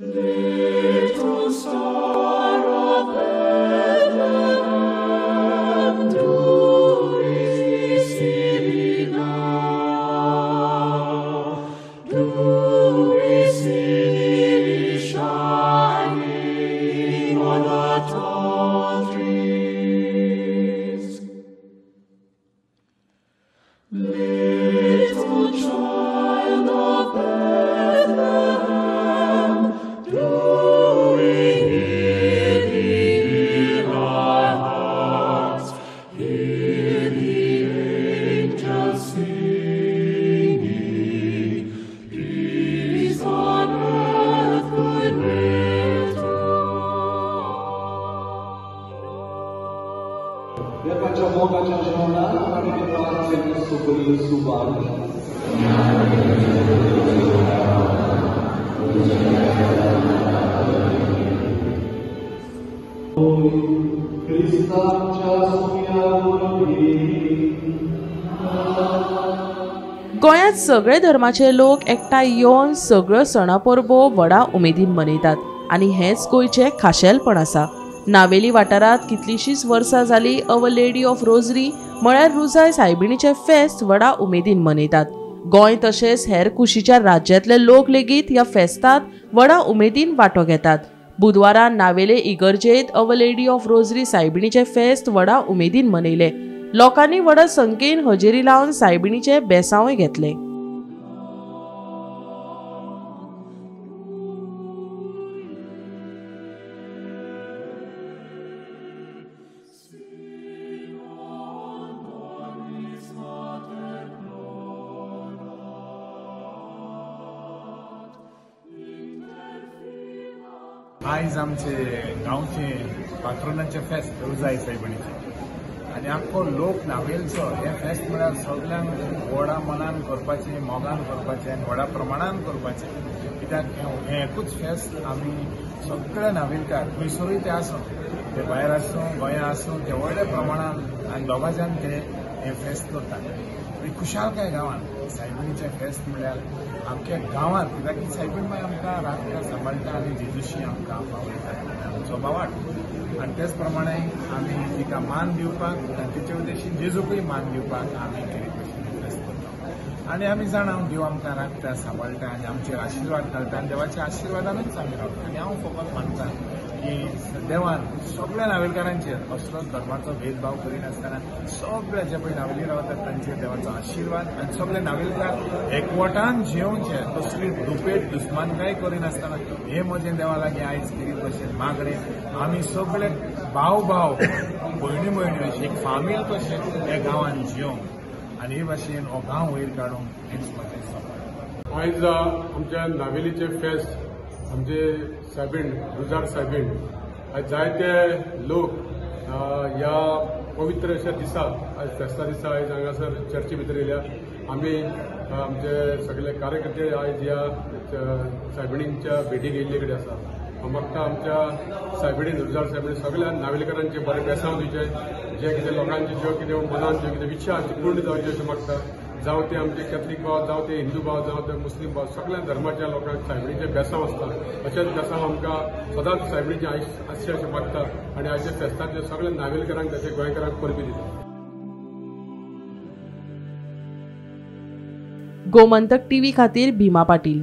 Little star of Bethlehem, do we see thee now? Do we see thee shining on the tall trees? Little child of Bethlehem, do we hear thee in our hearts? Hear the angels singing, peace on earth, goodwill to all. देवाच्या मोगाच्या जेवणात आनी देवाचे सुबरी सुबार. गोंयांत सगळे धर्माचे लोक एकठांय येवन सगळ्यो सणा परबो व्हडा उमेदीन मनयतात आनी हेंच गोंयचें खाशेलपण आसा. नावेली वाठारांत कितलींशींच वर्सां जालीं our lady of rosary म्हळ्यार रुजाय सायबिणीचें फेस्त व्हडा उमेदीन मनयतात. गोंय तशेंच हेर कुशीच्या राज्यांतले लोक लेगीत ह्या फेस्तांत व्हडा उमेदीन वांटो घेतात. बुधवारा नावेले इगर्जेंत our lady of rosary सायबिणीचें फेस्त व्हडा उमेदीन मनयलें. लोकांनी व्हडा संख्येन हजेरी लावन सायबिणीचें बेसांवय घेतलें. आयज आमचे गांवचे पात्रोनाचे फेस्त रुजाय सायबिणीचें आनी आख्खो लोक नावेलचो हें फेस्त म्हळ्यार सगल्यांक व्हडा मनान करपाचें, मोगान करपाचें आनी व्हडा प्रमाणान करपाचें. कित्याक हें एकूच फेस्त आमी सगळे नावेलकार खंयसरूय ते आसूं, ते भायर आसूं गोंया आसूं, ते व्हडल्या प्रमाणान आनी दोगांच्यान ते हें फेस्त करतात. खुशालकाय गांवांत सायबिणीचें फेस्त म्हळ्यार आमच्या गांवांत, कित्याक की सायबीण मागीर आमकां राखता, सांबाळटा आनी जेजूशी आमकां पावयता आमचो बावाट. आनी तेच प्रमाणे आमी तिका मान दिवपाक आनी तिचे उद्देशीन जेजूकूय मान दिवपाक आमी खेरीत भशेन फेस्त करता. आनी आमी जाणा देव आमकां राखता, सांबाळटा आनी आमचेर आशिर्वाद घालता आनी देवाच्या आशिर्वादानूच आमी रावता. आनी हांव फकत मानता की देवान सगळ्या नावेलकारांचेर कसलोच धर्माचो भेदभाव करिनासतना सगळे जे पळय नावेली रावतात तांचेर देवाचो आशिर्वाद आनी सगळे नावेलकार एकवटान जियोवचे, कसली दुपेट दुस्मानकाय करिनासतना हे म्हजें देवा लागीं आयज खेरीत भशेन मागणें. आमी सगळे भाव भाव भयणी भयणी अशी एक फामील कशें ह्या गांवान जियोवंक आनी हे भाशेन हो गांव वयर काडूंक हेंच म्हजें सपन. आयज आमच्या नावेलीचें फेस्त आमचे सायबीण रुजार सायबीण आयज जायते लोक ह्या पवित्र अशा दिसा आयज फेस्ता दिसा आयज हांगासर चर्ची भितर येयल्या. आमी आमचे सगळे कार्यकर्ते आयज ह्या सायबिणींच्या भेटीक येयल्ले कडेन आसा. म्हाका आमच्या सायबिणीन रुजार सायबिणी सगळ्या नावेलकारांचे बरें बेसांव दिवचें, जे कितें लोकांचे ज्यो कितें मनान ज्यो कितें इच्छा आसा पूर्ण जावची अशें मागता. जावं ते आमचे कॅथलीक भाव, जावं ते हिंदू भाव, जावं ते मुस्लीम भाव, सगळ्या धर्माच्या लोकांक सायबिणीचें बेसांव आसता. अशेंच बेसांव आमकां सदांच सायबिणीचें आसचें अशें मागता आनी आयच्या फेस्ताचें सगळ्या नावेलकारांक तशें गोंयकारांक परबीं दिता. गोमंतक टीव्ही खातीर भीमा पाटील.